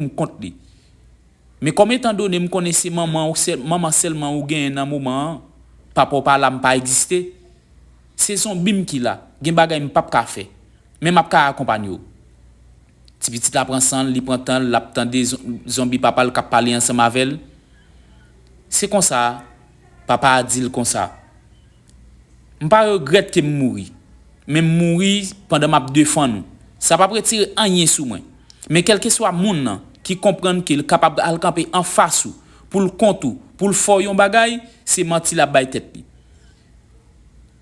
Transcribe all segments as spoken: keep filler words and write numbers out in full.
m kont li. Men kòm etan done m konnen se manman ou sèl, manman sèlman ou genyen nan moman an, papa w pa la, m pa egziste, se zonbi m ki la, gen bagay m p ap ka fè. Men m ap ka akonpanye w. Ti pitit la pran san l, li pran tan l, l ap tande zon- zonbi papa l k ap pale ansanm avè l. Se konsa, papa a di l konsa, m pa regrèt ke m mouri, men m mouri pandan m ap defann ou. Sa p ap retire anyen sou mwen. Men kèlkeswa moun nan ki konprann ke l kapab al kanpe anfas ou, pou l kont ou, pou l fè w yon bagay, se manti l ap bay tèt li.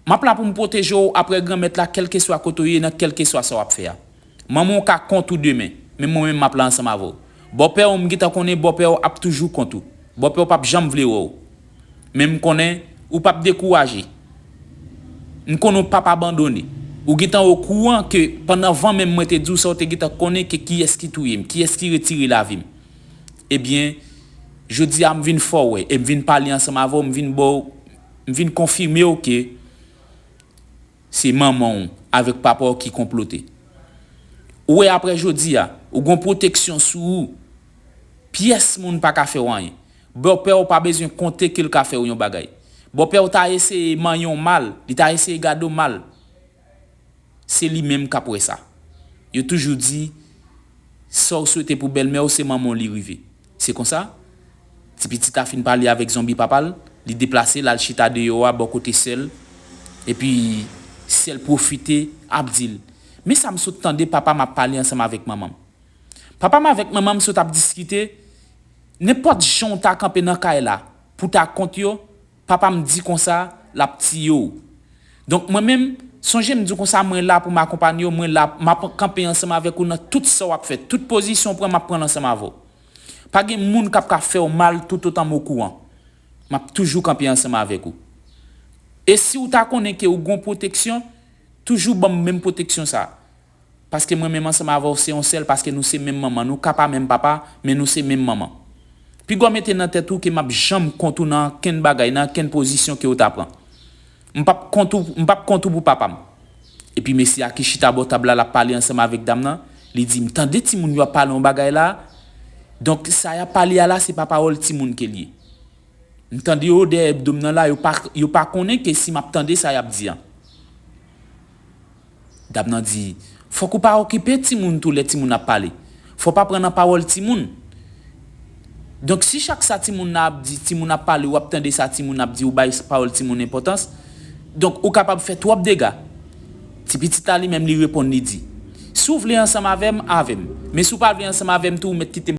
M ap la pou m pwoteje w apre Granmèt la, kèlkeswa kote w ye, nan kèlkeswa sa w ap fè a. Manman w ka kont ou demen, men mwen menm m ap la ansanm avè w. Bòpè w, m gentan konnen bòpè w ap toujou kont ou. Bòpè w p ap janm vle wè w. Men m konnen ou p ap dekouraje. M konnen w p ap abandone. Ou gentan okouran ke pandan van menm mwen te di w sa, w te gentan konnen ke kiyès ki touye m, kiyès ki retire lavi m. Ebyen, jodi a m vin fè w wè, e m vin pale ansanm avè w, m vin ba w, m vin konfime w ke se manman w avèk papa w ki konplote. Ou wè, apre jodi a, ou gon pwoteksyon sou ou. Pyès moun pa ka fè w anyen. Bòpè w pa bezwen konte ke l ka fè w yon bagay. Bòpè w ta eseye manyen w mal, li ta eseye gade w mal. Se li menm k ap wè sa. Yo toujou di, sa w swete pou bèlmè w, se manman w li rive. Se konsa, ti pitit la fin pale avèk zonbi papa l, li deplase, l al chita deyò a, bò kote sè l, epi sè l pwofite, ap di l, men sa m sot tande papa m ap pale ansanm avèk manman m. Papa m avèk manman m sot ap diskite, nenpòt jan w ta kanpe nan kay la, pou ta kont yo, papa m di konsa, l ap tiye w. Donk, mwen menm, sonje m di w konsa, mwen la pou m akonpanye w, mwen la, m ap kanpe ansanm avèk ou nan tout sa w ap fè, tout pozisyon w pran, m ap pran l ansanm avè w. Pa gen moun k ap ka fè w mal toutotan m okouran. M ap toujou kanpe ansanm avèk ou. E si w ta konnen ke w gon pwoteksyon, toujou ban m menm pwoteksyon sa. Paske mwen menm ansanm avè w se yon sèl, paske nou se menm manman, nou ka pa menm papa, men nou se menm manman. Piga w mete nan tèt ou ke m ap janm kont ou nan kenn bagay, nan kenn pozisyon ke w ta pran. M p ap kont ou, m p ap kont ou pou papa m. Epi mesye a ki chita bò tab la, l ap pale ansanm avèk dam nan, li di, m tande timoun yo ap pale yon bagay la, donk sa y ap pale a la, se pa pawòl timoun ke l ye. M tande yo dèyè do m nan la, yo pa, yo pa konnen ke si m ap tande sa y ap di an. Dam nan di, fòk ou pa okipe timoun tou lè timoun ap pale. Fò w pa pran nan pawòl timoun. Donk, si chak sa timoun nan ap di, timoun ap pale, w ap tande sa timoun ap di, ou bay pawòl timoun enpòtans, donk, ou kapab fè twòp dega. Ti pitit la, li menm, li reponn, li di, si w vle ansanm avè m, avè m. Men si w pa vle ansanm avè m tou, ou mèt kite m